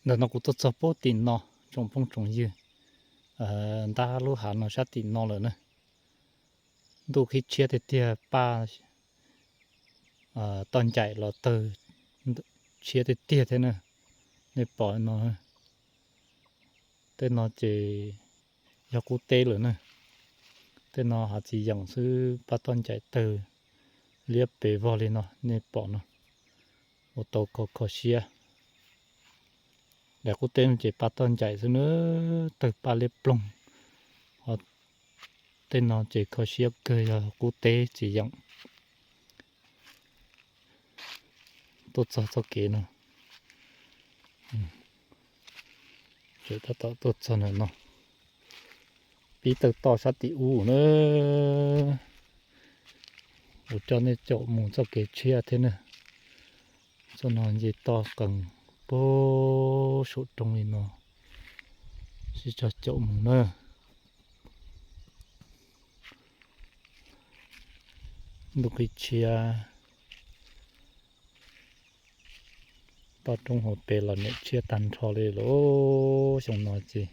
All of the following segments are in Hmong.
Ntawm no kuv tuaj txog pem tim no, tsoom phooj tsoom ywg, ntab lub hav no sab tim no lawm na. Ntuj qhib tshiab tiag tiag, paj toj ncaim los tawg tshiab tiag tiag thiab na. Nej pom no, tej no ces yog qub teb lawm na. Tej no hav txiv yeem xwb, paj toj ncaim tawg liab pes vog li no nej pom no, ua tau kho kho siab. Daim qub teb no ces paj toj ncaim xwb na, tawg paj liab ploog. Ho tej no ces kho siab kawg, yog qub teb txiv yeem. Tuaj txog txoj kev no, tseem tab tom tuaj txog ntawm no, pib tawg toj sab tim ub na. Kuv coj nej caum mus txoj kev tshiab thiab na. Txoj no nce toj qees puag saum roob li no, sib cog caum mus na. Ntuj qhib tshiab, toj roob hauv pes los niam tshiab tag nrho li lawm. Xyoo no ces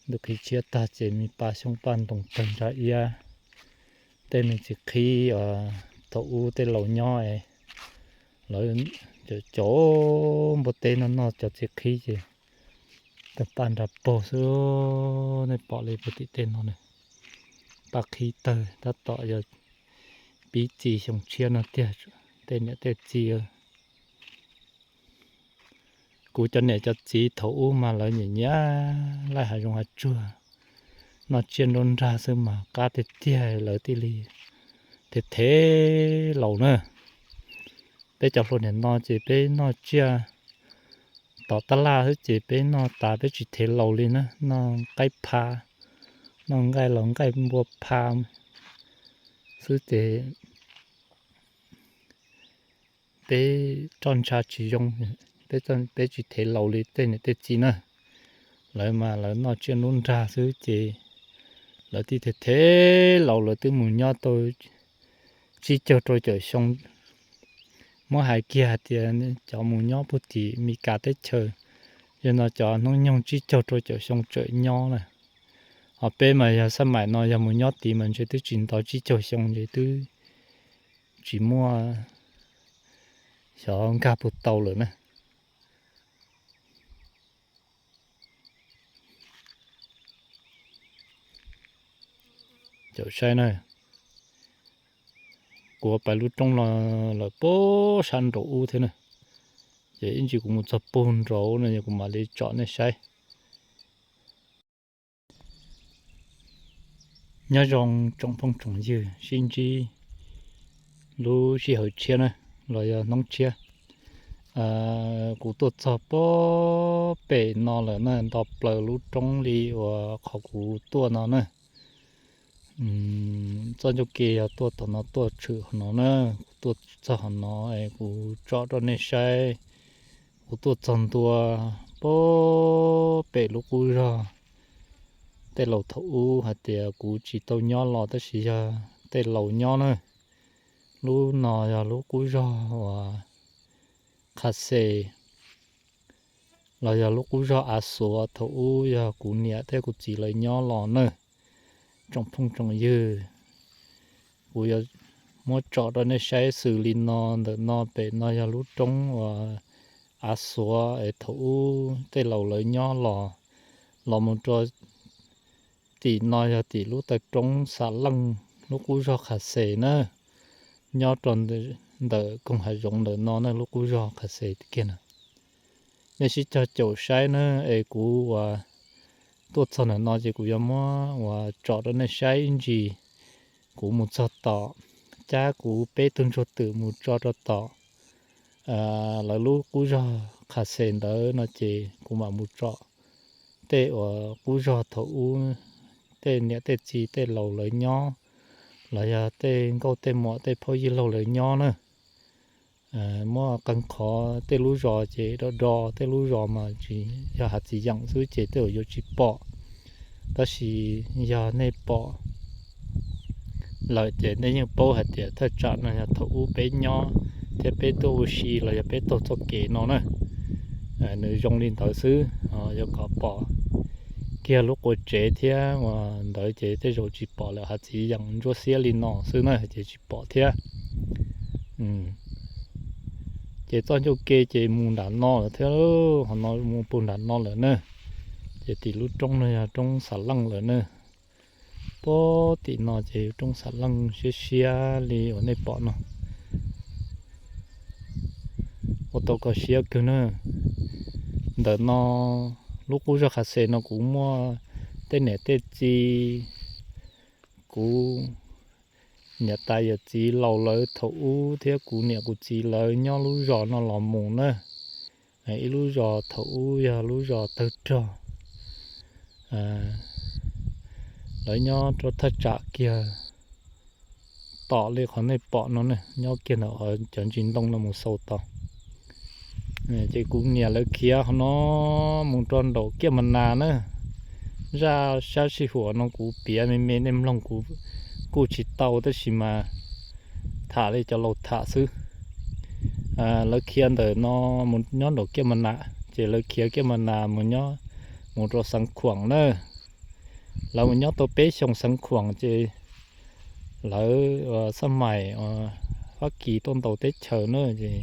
ntuj qhib tshiab tag ces me paj xyoob paj ntoos tawg nra iab. Tej me txiv qhib thaum ub tej laus nyob, lawv cov npua teb no noj cov txiv qhib ces tawg paj nra puag xwb. Nej pom li puag tim tej no na, paj qhib tawg tab tom yog pib txi xyoo tshiab no tiag. Tej niam tej txiv, kuv cov niam cov txiv thaum ub mas lawv nyiam nyiam laij hav zoov hav tsuag, noj tsiaj nruab nrag xwb mas qab tiag tiag, lawv thiaj li thev thev laus na. Peb cov hluas niam no ces peb noj tsiaj tom tab laj xwb ces peb noj tas peb tsis thev laus li na, noj nqaij pha, noj nqaij los nqaij npua pha xwb ces peb roj ntsha tsis zoo, peb tsis thev laus li tej niam tej txiv na. Lawv mas lawv noj tsiaj nruab nrag xwb ces lawv thiaj thev thev laus, lawv twb mus nyob tau tsib caug rau caum xyoo. Muab hais kiag hais tias cov mus nyob puag tim Mes Kas teb chaws, yog no cov hnub nyoog tsib caug rau caum xyoo tseem nyob na. Ho peb mas yog xab maim no yog mus nyob tid mas ntshe twb tsis nto tsib caug xyoo ces twb tsis muaj, xyov nkag puas tau lawm na. Caum saib na, kuv pais lub roob no lawm puag sab nraum ub thiab na, ces ib ntsis kuv mus txog puag nraud no kuv mam li tsom nej saib. Nyob zoo tsoom phooj tsoom ywg, sib ntsib lub sij hawm tshiab na, los yog hnub tshiab. Kuv tuaj txog puag pem no lawm na, nto plaws lub roob li uas qhov kuv tuaj no na. Txoj ncauj ke yog tuaj tom no tuaj tshwm hov no na, kuv tuaj txog hov no es kuv tsom rau nej saib. Kuv tuaj txog ntua puag pem lub qub zog, tej laus thaum ub hais tias kuv tsis tau nyob los tab sis yog tej laus nyob na. Lub no yog lub qub zog uas Qhas Xes, los yog lub qub zog Av Xuav, thaum ub yog kuv niam thiab kuv txiv lawv nyob los na. Tsoom phooj tsoom ywg, kuv yuav muab tsom rau nej saib xws li no. Ntawm no pem no yog lub roob uas Av Xuav es thaum ub tej laus lawv nyob los. Los mus rau tim no yog tim lub taw roob Xam Leej, lub qub zog Qhas Xes na. Nyob rau ntawm koog hav zoov ntawm no na, lub qub zog Qhas Xes kiag na. Nej sib cog caum saib na, es kuv uas tuaj txog ntawm no ces kuv yuav muab uas tsom rau nej saib ib ntsis. Kuv mus txog tom, cab kuv peb tug ntsuag twm mus tso rau tom lawv lub qub zog Qhas Xes ntawd no ces kuv mam mus tsom tej uas qub zog thaum ub tej niam tej txiv tej laus lawv nyob, los yog tej nkauj tej muam tej phooj ywg laug lawv nyob na. Muaj qee qhov tej lub zos ces do do, tej lub zos mas tsis yog hav txiv yeem xwb ces tej zaum yuav tsis pom. Tab sis yog nej pom lawm ces nej yeej paub hais tias thaj tsam no yog thaum ub peb nyob thiab peb tuaj ua si los yog peb taug txoj kev no na. nws zoo li ntawd xwb. Yog kom pom kiag lub qua tsev thiab ua ntawd ces tej zaum tsis pom lawm, hav txiv yeem ntsuab xiab li no xwb na ces tsis pom thiab. Ces txoj ncauj ke ces mus nram no lawm thiab, ho no mus puag nram no lawm na. Ces tim lub roob no yog roob Xav Leej lawm na. Puag tim no ces yog roob Xav Leej siab siab li uas nej pom no. Ua tau kho siab kawg na. Ntawm no lub qub zog Qhas Xes no kuv muaj tej niam tej txiv, kuv niam tais yawm txiv laus lawv thaum ub thiab kuv niam kuv txiv lawv nyob lub zos no los mus na. Ib lub zos thaum ub yog lub zos tawg rog, lawv nyob rau thaj tsam kiag tom li qhov nej pom no ne, nyob kiag ntawm cov ntsis ntoo no mus xaus tod. Ces kuv niam lawv khiav qhov no mus rau nraum Kiaj Mas Nas na. Zaj sab sij huam no kuv piav me me nej mloog kuv kuj tsis tau tab sis mas tham li cov laus tham xwb. Lawv khiav ntawm no mus nyob nraum Kiaj Mas Nas ces lawv khiav Kiaj Mas Nas mus nyob, mus rau Xeev Khuam na. Lawv mus nyob tau peb xyoos Xeev Khuam ces lawv xab mais Fab Kis tuaj ntaus teb chaws na ces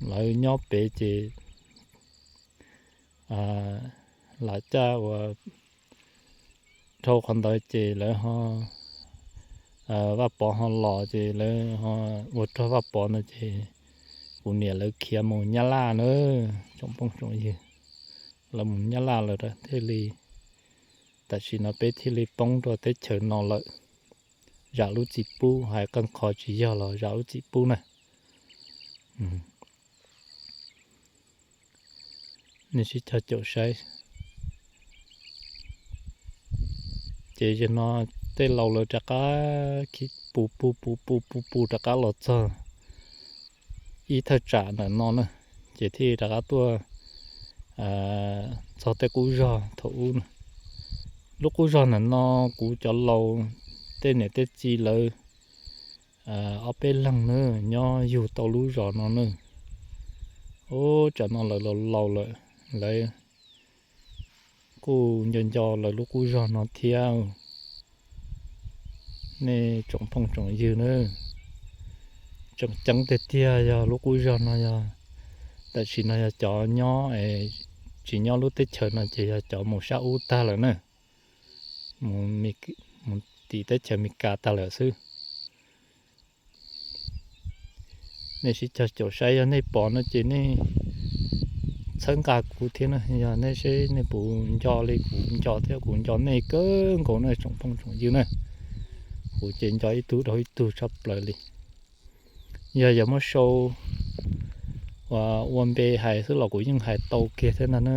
lawv nyob pem ces lam caj ua dhau qhov ntawd ces lawv ho, Vaj Pov ho los ces lawv ho ua rog Vaj Pov no ces kuv niam lawv khiav mus Nyab Laj na, tsoom phooj tsoom ywg. Lawv mus Nyab Laj lawm thiaj li, tam sim no peb thiaj li poob rau teb chaws no lawm. Zam lub txim pub, hais qeej qho tsis yog los zam lub txim pub na. Nej sib cog caum saib. Ces yog no tej laus lawv rov qab pu pu pu pu pu pu rov qab los txog ib thaj tsam ntawm no na, ces thiaj rov qab tuaj txog tej qub zog thaum ub na. Lub qub zog ntawm no kuv cov laus tej niam tej txiv lawv ob peb leeg na nyob yug tau lub zos no na. Ub, tsam no lawv laus laus lawm, lawv kuj nco nco lawv lub qub zog no thiab. Nej tsoom phooj tsoom ywg na, tseem ceeb tiag tiag yog lub qub zog no yog tam sim no yog cov nyob, tsis nyob lub teb chaws no ces yog cov mus sab ub tag lawm na, mus tim teb chaws Amelikas tag lawm xwb. Nej sib cog caum saib, yog nej pom no ces nej txhawb nqa kuv thiab na, yog nej seb nej puas nco li kuv nco thiab, kuv nco nej kawg nkaus na tsoom phooj tsoom ywg na. Kuv ces nco ib tug dhau ib tug tshaj plaws li. Yog yog muab sau ua npe hais xwb los kuv yeej hais tau kiag thiab no na,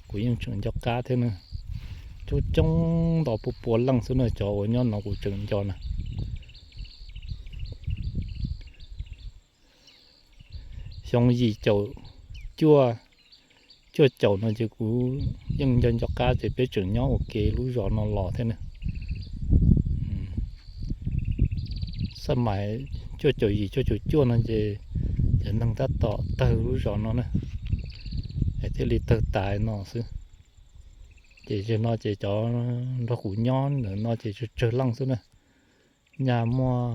kuv yeej tseem nco qab thiab na. Coob coob nto pua pua leej xwb na, cov uas nyob no kuv tseem nco na. Xyoo yim caum cuaj, cuaj caum no ces kuv yeej nco nco qab ces peb tseem nyob ua ke lub zos no los thiab na. Xab mais cuaj caum yim cuaj caum cuaj no ces cov neeg tab tom tawg lub zos no na, es thiaj li tawg tas no xwb. Ces zaum no ces cov nrog kuv nyob ntawm no ces tsawg tsawg leej xwb na. Nyaj muaj,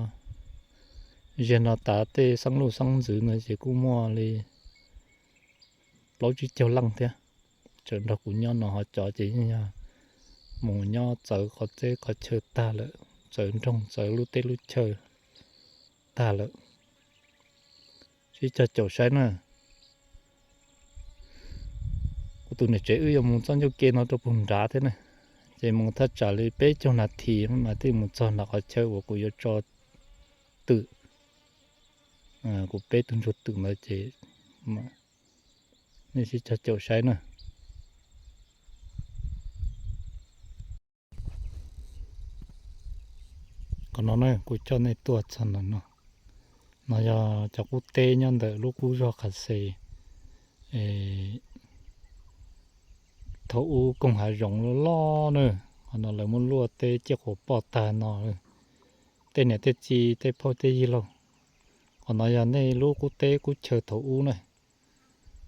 zaum no tav tej xeeb luj xeeb ntxwv no ces kuj muaj li plaub tsib caug leej thiab. Tseem nrog kuv nyob no ho cov ces yeej yog mus nyob txawv qhov txeb qhov chaw tag lawm, txawv nroog txawv lub teb lub chaw tag lawm. Sib cog caum saib na. Kuv tus niam tsev wb yuav mus txoj ncauj ke no rau puag nrad thiab na, ces mus thaj tsam li peb caug nas this mas thiaj mus txog nram qhov chaw uas kuv yuav tso twm, kuv peb tug ntsuag twm ntawd ces nej sib cog caum saib na. Qhov no na kuv coj nej tuaj txog ntawm no, no yog cov qub teb nyob ntawm lub qub zog Qhas Xes. Thaum ub koog hav zoov loj loj na, qhov no lawv muab luaj teb ciaj quas poj tag no. Tej niam tej txiv tej phauj tej yig lauj, qhov no yog nej lub qub teb qub chaw thaum ub na.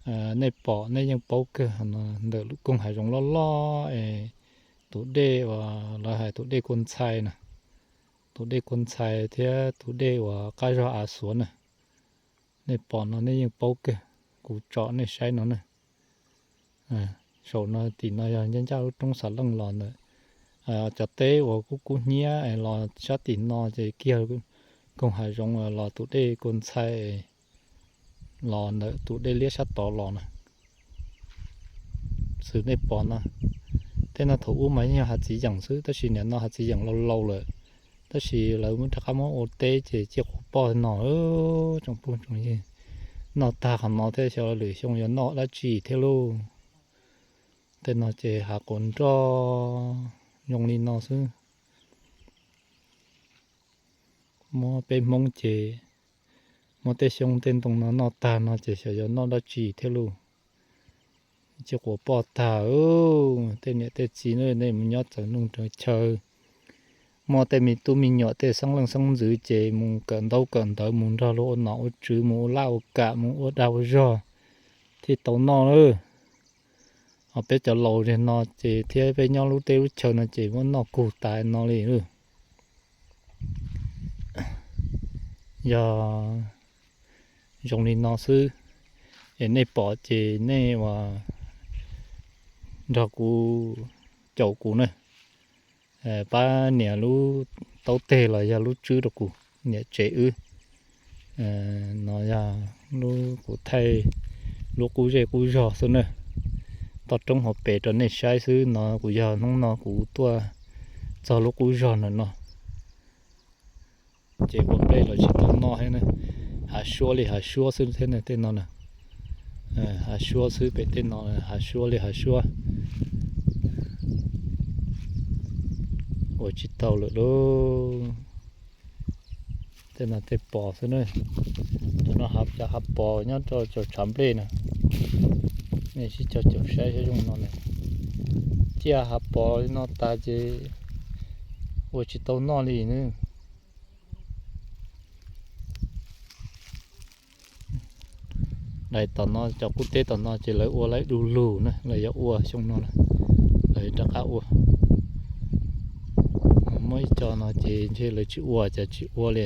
Nej pom nej yeej paub kawg no, ntawm lub koog hav zoov loj loj es tus dej uas lawv hais tus dej Kua Ntxhai na, tus dej Kua Ntxhai thiab tus dej uas qab zog av xuav na. Nej pom no nej yeej paub kawg, kuv tsom nej saib no na. Saum no tim no yog ncaj ncaj lub roob Xav Leej los ntawm cov teb uas kub kub hnyiab los sab tim no ces kiag koog hav zoov los tus dej Kua Ntxhai los ntawm tus dej liab sab tod los na. Xws nej pom no, tej no thaum ub mas yeej yog hav txiv yeem xwb, tab sis nim no hav txiv yeem laus laus lawm, tab sis lawv muab rov qab muab ua teb ces ciaj quav poj no. Tsoom phooj tsoom ywg, noj tag qhov no thiab xyov lwm xyoo yuav noj dab tsi thiab lauj. Tej no ces hav quav nroj zoo li no xwb. Muab peb Hmoob ces muab tej xyoob tej ntoo no noj tag no ces xyov yuav noj dab tsi thiab lauj. Ciaj quav poj tag. Tej niam tej txiv nej mus nyob txawv nroog txawv chaw, muaj tej me tub me nyuam tej xeeb leej xeeb ntxwv ces mus kawm ntaub kawm ntawv, mus nrog luag ua nom ua tswv, mus ua laj ua kam, mus ua dag ua zog thiaj tau noj lawm. Ho peb cov laus zem no ces thiab peb nyob lub teb lub chaw no ces muab noj kug tas no li lawm. Yog zoo li no xwb, es nej pom ces nej ua nrog kuv caum kuv na, pab nias lub taub teg los yog lub tswb rau kuv, nias tsev wb. No yog lub kuv thaij lub qub zej qub zog xwb na, toj roob hauv pes rau nej saib xwb no. Kuv yog hnub no kuv tuaj txog lub qub zog ntawm no ces ua nplej los tsis tau noj thiab na, hav suab li hav suab xwb thiab na tej no na. Hav suab xwb pem tej no, hav suab li hav suab, ua tsis tau lawm lauj. Tej no tej pos xwb na, cov no cov hav pos nyob rau cov tshav nplej na. Nej sib cog caum saib saib zoo no na, ciaj hav pos no tas ces ua tsis tau noj li na. Daim tom no cov qub teb tom no ces lawv ua lawv du lug na, lawv yuav ua xyoo no na, lawv rov qab ua. Muaj ib co no ces ntshe lawv tsis ua ces tsis ua li.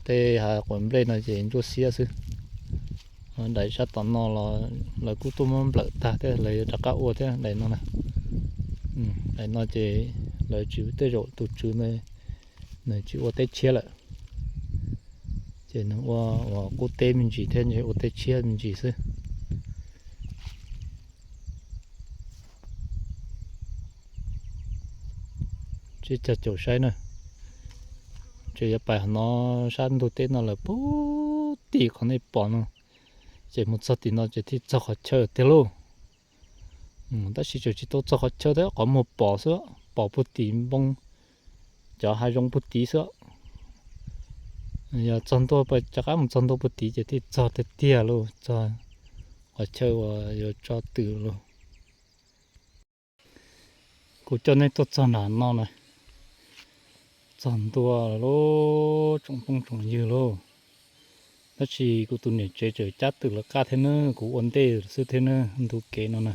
Tej hav quav nplej no ces ntsuab xiab xwb. Daim sab tom no los lawv kuj tuaj muab nplawm tag thiab lawv yuav rov qab ua thiab daim no na. Daim no ces lawv tsis, tej zaum tus tswv nws tsis ua teb tshiab lawm, ces nws ua uas qub teb me ntsis thiab ntshe ua teb tshiab me ntsis xwb. Sib cog caum saib na, ces yuav pais qhov no, sab ntug teb no lawm puag tim qhov nej pom no, ces mus txog tim no ces thiaj txog qhov chaw tiag lauj. Tab sis tseem tsis tau txog qhov chaw thiab, qhov muag pom xwb, pom puag tim npoo, cov hav zoov puag tid xwb. Yog txog ntua, rov qab mus txog ntua puag tid ces thiaj txog tiag tiag lauj, txog qhov chaw uas yuav tso twm lauj. Kuv coj nej tuaj txog nram no na, txog ntua lauj tsoom phooj tsoom ywg lauj. Tab sis kuv tus niam tsev tseem cab twm lawv qab thiab na, kuv ua ntej xwb thiab na, ntu kev no na,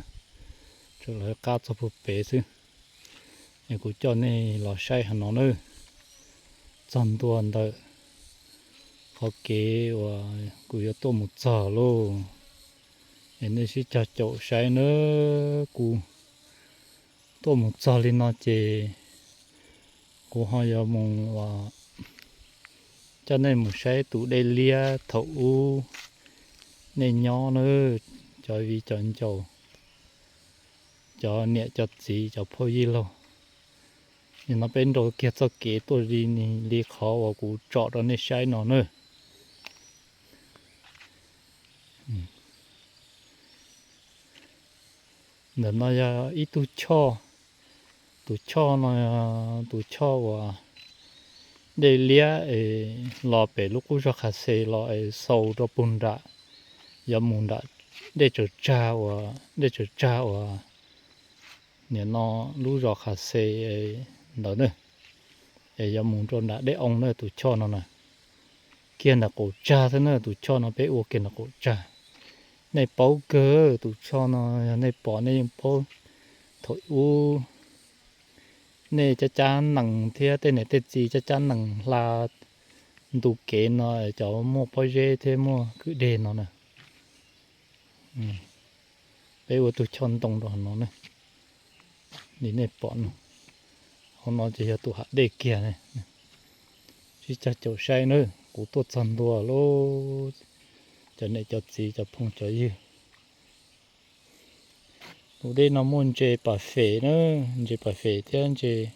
tseem lawv qab txog puag pem xwb. Es kuv coj nej los saib hav no na, txog ntua ntawm qhov kev uas kuv yuav tuaj mus txog lauj. Es nej sib cog caum saib na, kuv tuaj mus txog li no ces kuv ho yuav mus coj nej mus saib tus dej liab thaum ub nej nyob na, cov viv cov ncaus, cov niam cov txiv, cov phooj ywg laug. Nim no peb nrau kiag txoj kev tuaj li, li qhov uas kuv tsom rau nej saib no na. Ntawm no yog ib tug choj, tus choj no, tus choj uas dej liab es los pem lub qub zos Qhas Xes los es xaus rau puag nram, yuav mus nram dej tsaws tsag uas, dej tsaws tsag uas nim no lub zos Qhas Xes ntawd na, es yuav mus rau nram dej oo na tus choj no na. Kiag nram qaum tsag xwb na, tus choj no peb ua kiag nram qaum tsag. Nej paub kawg, tus tsho no yog nej pom nej yeej paub. Thaum ub nej cab cab nees thiab tej niam tej txiv cab cab nees hla ntu kev no, cov muaj pob zeb thiab muaj kwj deg no na. Peb ua tus choj ntoo rau hauv no ne, li nej pom no. Hauv no ces yog tus hav dej kiag ne. Sib cog caum saib na, kuv tuaj txog ntua lawm, cov niam cov txiv cov phooj cov ywg. Tus dej no muaj ntses pas fem na, ntses pas fem thiab ntses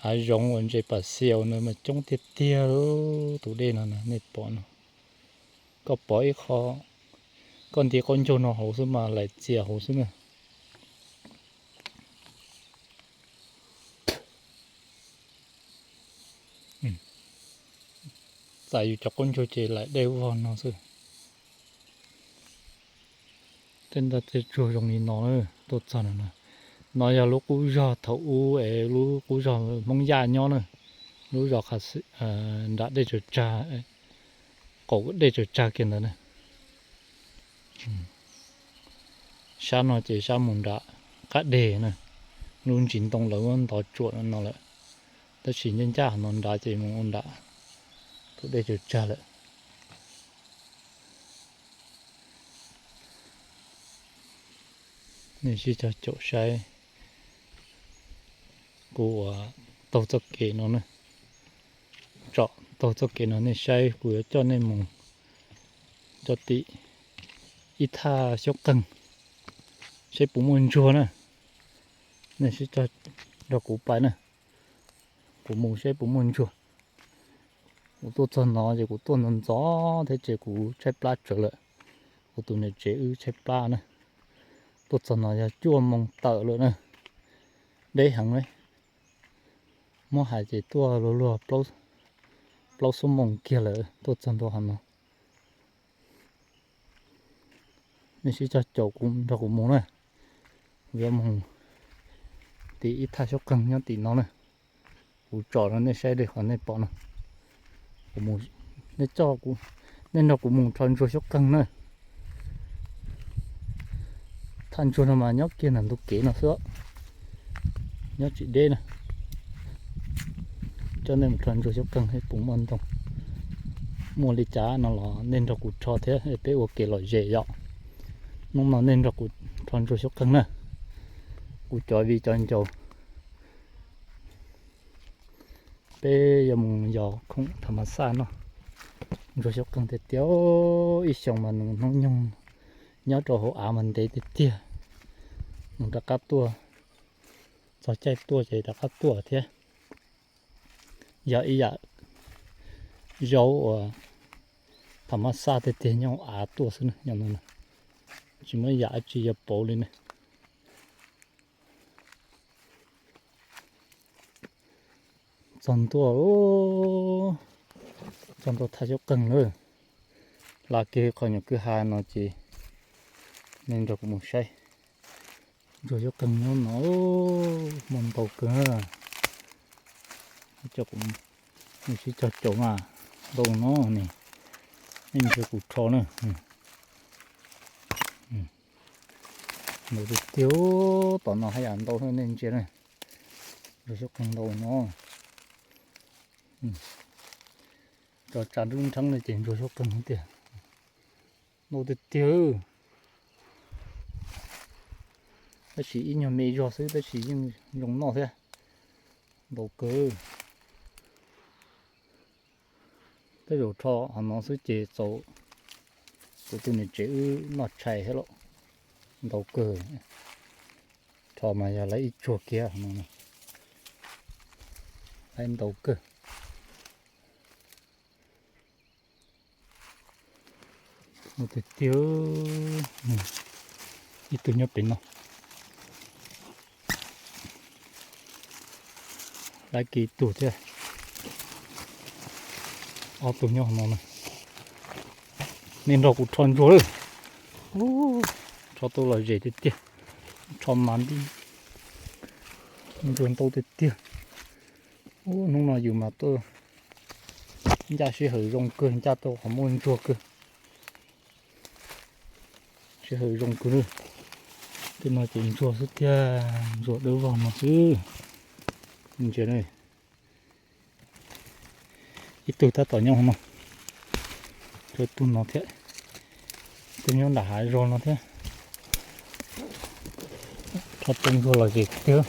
hav zoov uas ntses pas xiaus na mas coob tiag tiag li. Tus dej no nej pom no, koj pov ib qho, koj nti qaub ncaug no hauv xwb mas laim txias hauv xwb na. Txais yus cov qaub ncaug ces laim dej vog no xwb. Tej ntawd tej tsuag zoo li no, tuaj txog no, no yog lub qub zog thaum ub es lub qub zog Hmoob Yaj nyob na, lub zos nram dej tsaws tsag, qaum dej tsaws tsag kiag ntawd na. Sab no ces sab mus nram qab deg na, lub ntsis ntoo lawv muab ntov tsuam no lawm, tab sis ncaj ncaj no nrad ces mus ua nram tus dej tsaws tsag lawm. Nej sib cog caum saib kuv uas taug txoj kev no na, tsom taug txoj kev no nej saib kuv yuav coj nej mus cov tim ib thaj xyoob qeeg saib puas muaj ntsuag na. Nej sib cog nrog kuv pais na, kuv mus saib puas muaj ntsuag. Kuv tuaj txog no ces kuv tuaj ntxov ntxov thiab ces kuv tshaib plab tsawv lawm. Kuv tus niam tsev wb tshaib plab na. Tuaj txog no yog cuaj moos tawm lawm na, deb heev li. Muab hais ces tuaj luag luag plaub xuab moos kiag lawm tuaj txog ntua hauv no. Nej sib cog caum kuv nrog kuv mus na, kuv yuav mus tim ib thaj xyoob qeeg nyob tim no na. Kuv tsom rau nej saib li qhov nej pom no. Nej, nej nrog kuv mus rho ntsuag xyoob qeeg na. Thaj ntsuag no mas nyob kiag ntawm ntug kev no xwb, nyob tsis deb na. Coj nej mus rho ntsuag xyoob qeeg seb puas muaj ntoo. Muaj li cas no los nej nrog kuv rho thiab peb ua kev lom zem yom. Hnub no nej nrog kuv rho ntsuag xyoob qeeg na, kuv cov viv cov ncaus. Peb yuav mus yos khoom tham mas xaj noj ntsuag xyoob qeeg tiag tiag. Ib xyoos mas nws hnub nyoog nyob rau hauv av mas ntev tiag tiag. Mus rov qab tuaj, txog caij tuaj ces rov qab tuaj thiab. Yog ib yam zaub uas tham mas xaj tiag tiag nyob hauv av tuaj xwb na, nyob no tsis muaj ib yam dab tsi yuav pauv li ne. Txog ntua, txog ntua thaj xyoob qeeg lawm. Hla kiag qhov nyuam kwj ha no ces nej nrog kuv mus saib. Ntsuag xyoob qeeg nyob no, muaj ntau kawg. Coj kuv, nej sib cog caum mas, ntau no ne. Nej ntsia kuv rho na. Ntau tiag tiag, tom no haj yam ntau nej ntsia na. Ntsuag xyoob qeeg ntau no. Tso tsa nruab nreeb no ces ntsuag xyoob qeeg tiag. Ntau tiag tiag. Tab sis ib nyuag me zog xwb tab sis yeej zoo noj thiab. Ntau kawg. Tej zaum rho qhov no xwb ces txaus kuv tus niam tsev wb noj tshais thiab lauj. Ntau kawg. Rho mas yog lawv ib tsuag kiag no, lawv ntau kawg. Tiag tiag, ib tug nyob pem no, lawv kiag ib tug thiab, ob tug nyob hauv no na. Nej nrog kuv rho ntsuag lawm. Rho tau lom zem tiag tiag, rho mas nti, ntsuag ntau tiag tiag. Ub, hnub no yus mas tuaj ncaj sij hawm zoo kawg, ncaj tau qhov muaj ntsuag kawg. Sij hawm zoo kawg li. Tej no ces ntsuag xwb tiag, ntsuag dawb vog no xwb. Ntsia na, ib tug tab tom nyob hauv no, tshuav ib tug no thiab, ib tug nyob nram hav zog no thiab. Rho tej ntsuag los zes tiag.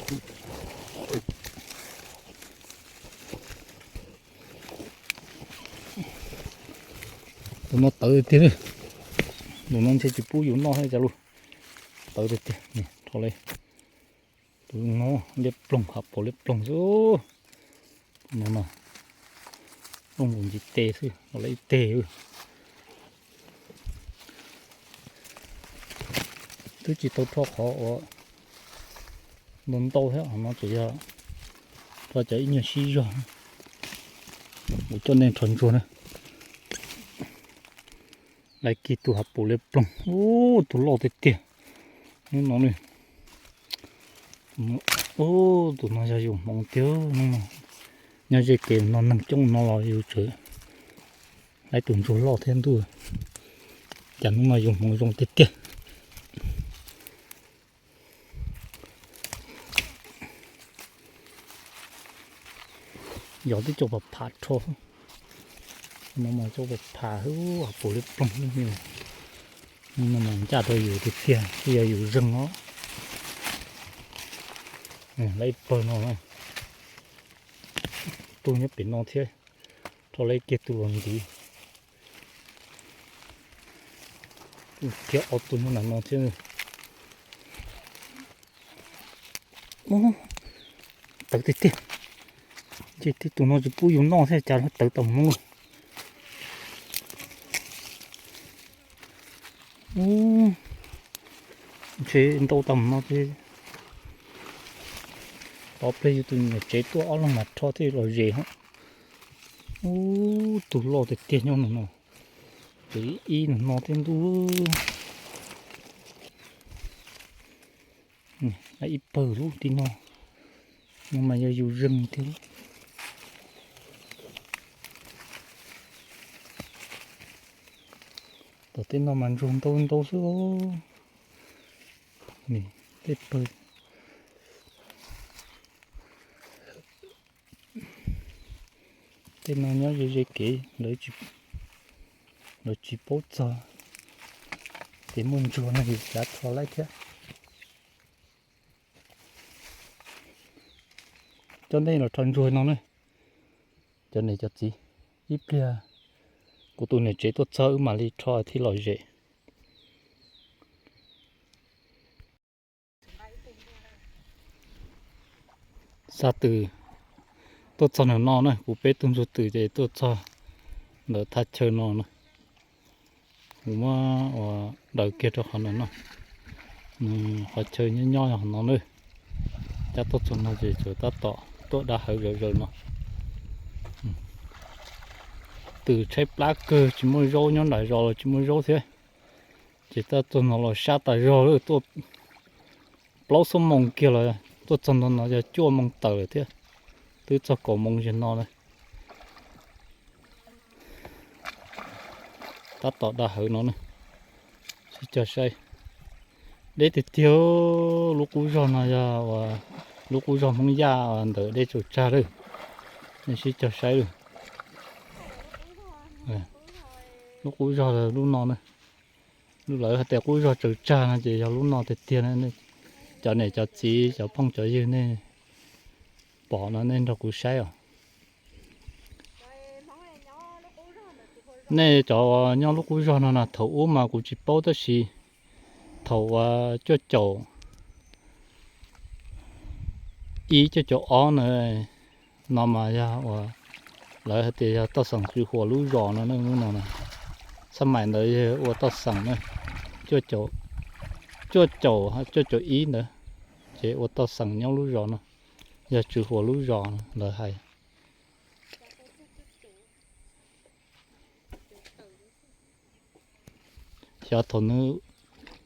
Tus no tawv tiag li. Tus no ntshe tsis pub yus noj thiab cas lus. Tawv tiag tiag, rho li. Tus no liab ploog, hav paus liab ploog xwb. Tus no mas ploog nkaus ntsis tes xwb, los lawm ib teg. Twb tsis tau rho qhov uas ntau ntau thiab, qhov no ces yog rho cov ib nyuag sib zog. Kuv coj nej rho ntsuag na. Laiv kiag tus hav paus liab ploog, ub, tus loj tiag tiag. Hnub no ne, ub, tus no yog yus hmoov tiag. Hnub no nyob ze kev no neeg coob no los yus tseem laiv tus ntsuag loj thiab ntuj. Cas hnub no yus hmoov zoo tiag tiag. Yog twb coj pam pham rho, no mas coj pam pham, hav paus liab ploog. Hnub no mas ncaj rau yus tiag tiag, twb yog yus zeeg os. Laiv ib pawg no, tus nyob pem no thiab, rho laiv kiag tus los ntiv. Thiab ob tug nyob nram no thiab. Tawv tiag tiag. Ntshe tib tug no tsis pub yus noj thiab cas tawv tau mus no. Ntshe ntau tau mus no ces tos pliag yus tus niam tsev tuaj ob leeg mam rho thiaj los zes hos. Ub, tus loj tiag tiag nyob no no. Tus ib no no thiab ntuj. Ib pawg lub tim no, no mas yog yus zeeg tiag. Tom tej no mas ntsuag ntau ntau xwb. Tej pawg, tej no nyob ze ze kev, lawv tsis paub txog ces muaj ntsuag no yus xav rho laiv thiab. Coj nej los rho ntsuag no na, cov niam cov txiv. Ib pliag kuv tus niam tsev tuaj txog wb mam li rho thiaj lom zem. Xa tws tuaj txog ntawm no na, kuv peb tug ntsuag tws ces tuaj txog ntawm thaj chaw no na. Kuv muab ua daws kiag rau qhov ntawm no, nws qhov chaw nyob nyob qhov no na. Cab tuaj txog no ces tsuas tab tom tuaj dab hawv zawm zaws no. Tws tshaib plab kawg, tsis muaj zaub, nyob nram zos los tsis muaj zaub thiab. Ces tab txog no los sab tas zog lawm, tuaj plaub xuab moos kiag los tuaj txog nto no yog cuaj moos tawm lawm thiab. Twb txog kaum moos zig no na. Tab tom dab hawv no na. Sib cog saib. Deb tiag tiag. Lub qub zog no yog lub qub zog Hmoob Yaj ntawm dej tsaws tsag lawm. Nej sib cog saib lawm. Lub qub zog lub no na. Lub lawv hais tias qub zog tsaws tsag no ces yog lub no tiag tiag na. Cov niam cov txiv cov phooj cov ywg nej pom no nej nrog kuv saib os. Nej cov uas nyob lub qub zog no na, thaum ub mas kuv tsis paub tab sis thaum uas cuaj caum ib cuaj caum ob na, no mas yog uas lawv hais tias yog toj xeem Tswv Huas lub zos no na, lub no na. Xab maim ntawd yog ua toj xeem na, cuaj caum, cuaj caum ib ntawd, ces ua toj xeem nyob lub zos no, yog Tswv Huas lub zos no lawv hais. Xyov thaum nws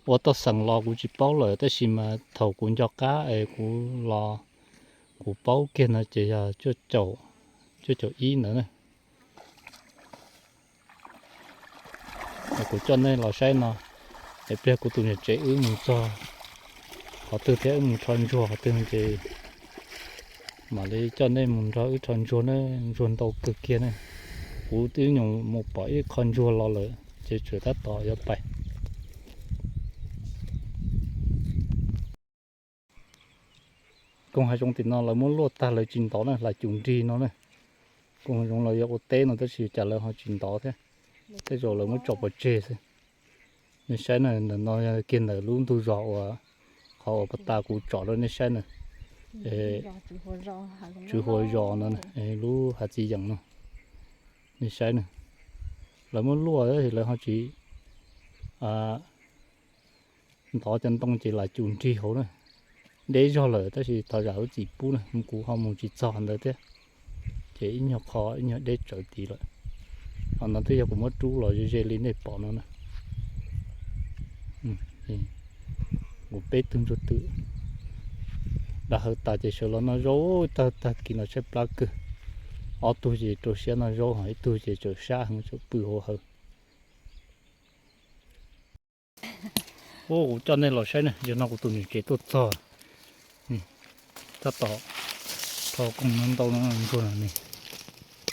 ua toj xeem los kuv tsis paub lawm tab sis mas thaum kuv nco qab es kuv los, kuv paub kiag no ces yog cuaj caum, cuaj caum ib ntawd na. Kuv coj nej los saib no, Ib pliag kuv tus niam tsev wb mus txog qhov twg thiab wb mus rho ntsuag qhov twg ces mam li coj nej mus nrog wb rho ntsuag na. Ntsuag ntau kawg kiag na. Kuv twb nyuam mus pom ib qho ntsuag los lawm ces tseem tab tom yuav pais. Koog hav zoov tim no lawv muab luaj tag lawv tsis ntov na, hlais cum nrig no na. Koog hav zoov los yog ua teb no tab sis cas lawv ho tsis ntov thiab, tej zaum lawv muab tso pov tseg xwb. Nej saib na, ntawm no kiag ntawm lub ntug zos uas qhov uas pas tas kuv tsom rau nej saib na, Tswv Huas Zos no, lub hav txiv yeem no, nej saib na. Lawv muab luaj lawv ho tsis ntov cov ntoo ces lam cum nrig hauv na. Deb zog lawm tab sis thov zam lub txim pub na, kuv ho mus tsis txog ntawd thiab. Ces ib nyuag qho ib nyuag deb tsawv tid lawm. Qhov no twb yog kuv muab rub los ze ze li nej pom no na. Kuv peb tug ntsuag twm dag hawv tas ces sawv los noj zaub tag, tag kis no tshaib plab kawg. Ob tug ces rau siab noj zaub, ib tug ces tseem sab heev tseem pw hauv hawv. Ua kuv coj nej los saib na, yog no kuv tus niam tsev tuaj txog, tab tom rho koog no ntau no ntsuag no ne.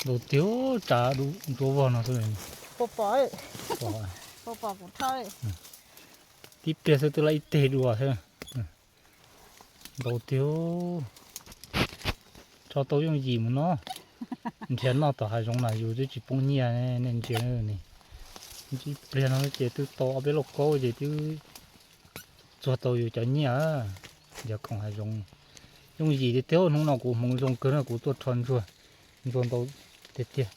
Ntau tiag, tsav ntsuab vog no xwb. Tib pliag xwb twb lab ib teg dua thiab. Ntau tiag, rho tau yooj yim mus no. Nrhiav noj tom hav zoov na yus twb tsis poob nyiaj, nej ntsia ne. Ib pliag no ces twb tau ob peb lauj kaub ces twb txuag tau yus cov nyiaj. Yog koom hav zoov yooj yim tiag tiag. Hnub no kuv hmoov zoo kawg na, kuv tuaj rho ntsuag, ntsuag ntau tiag tiag.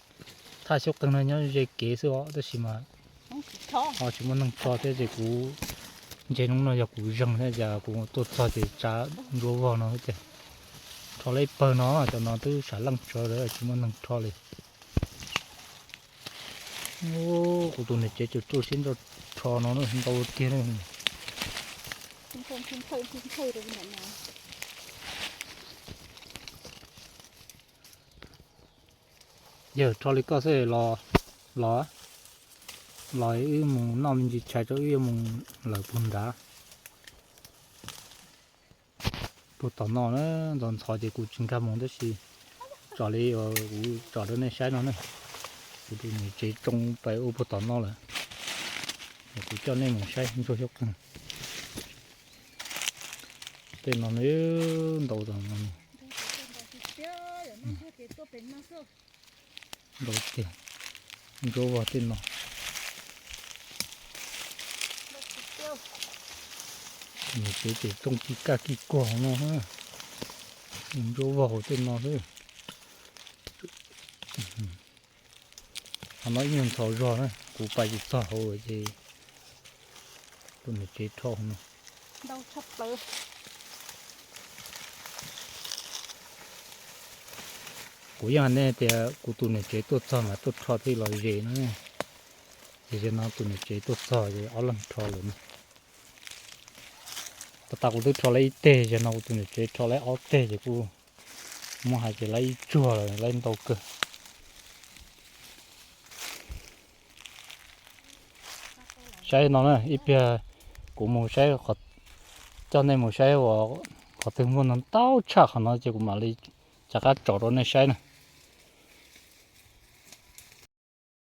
Thaj xyoob qeeg no nyob ze kev xwb os tab sis mas ho tsis muaj neeg rho thiab ces kuv ntse hnub no yog kuv zeeg thiab ces kuv tuaj txog ces tsav ntsuab vog no tiag. Rho lawm ib pawg no, cov no twb sav leej tsawv lawm tsis muaj neeg rho li. Kuv tus niam tsev tsuas tsuj siab nrog rho no ntau tiag. Yawg rho li koj xwb los, los, los wb mus noj me ntsis tshais rau wb yuav mus lawm puag nrad. Puag tom no na, ntxhov ntxhov ces kuv tsis nkag mus tab sis tsom li kuv tsom rau nej saib no na. Kuv tus niam tsev tsoo pais ua puag tom no lawm. Kuv coj nej mus saib ntsuag xyoob qeeg. Tej no ntau tas no. Ntau tiag, ntsuab vog tej no. Niam tsev ces tsoo kij kaj kij kuag no, ntsuab vog hauv tej no xwb. Qhov no ib nyuag ntxhov zog na, kuv pais tsis txog hauv ces tus niam tsev rho no. Kuv yeej hais nej tias kuv tus niam tsev tuaj txog mas tuaj rho thiaj los ze no. Ces zaum no tus niam tsev tuaj txog ces ob leeg rho lawm no. Pas tas kuv twb rho lawm ib teg, zaum no kuv tus niam tsev rho lawm ob teg ces kuj muab hais tias lawm ib tsuag lawm, lawm ntau kawg. Saib no na, ib pliag kuv mus saib, coj nej mus saib uas qhov twg muaj ntau tshaj qhov no ces kuv mam li rov qab tsom rau nej saib na.